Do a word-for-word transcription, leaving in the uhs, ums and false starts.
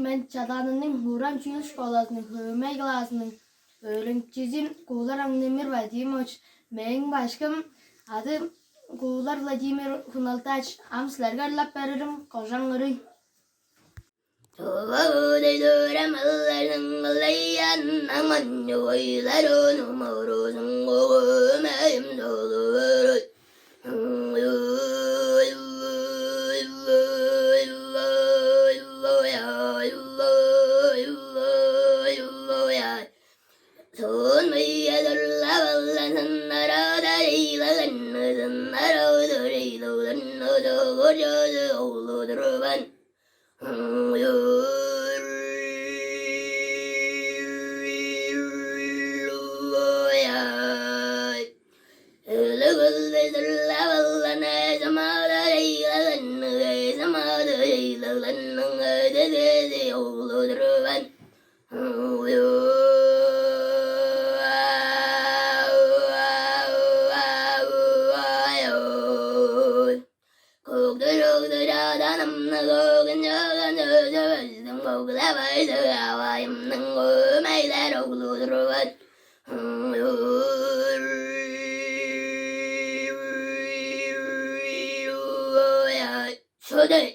Мен Чадаананың Уран чүүл школазының хөөмей классының өөреникчизи Куулар Аңнемир Вадимович. Мээң башкым ады Куулар Владимир Хуналдач. Ам силерге ырлап беририм «Кожаң ырый». Тывавыдыдырам ылларның ылайяннаңман, ойлар ону морузун көгүмейим солуурут. Суун мыйа дурлап алланыннар, одарыйлыгын ызыннар, одурыйлыгын удугур чозу оглудурбан. Ылыг ылдыдырлап аллан эзим ады ыйлыгын, эзим ады ыйлыгынның эдегези оглудурбан. Көктүр-көктүр аданымны көгүн чыгын өзүп өлдүм, көглеп айдыг авайымның өмейлер оглудурбат. Шудай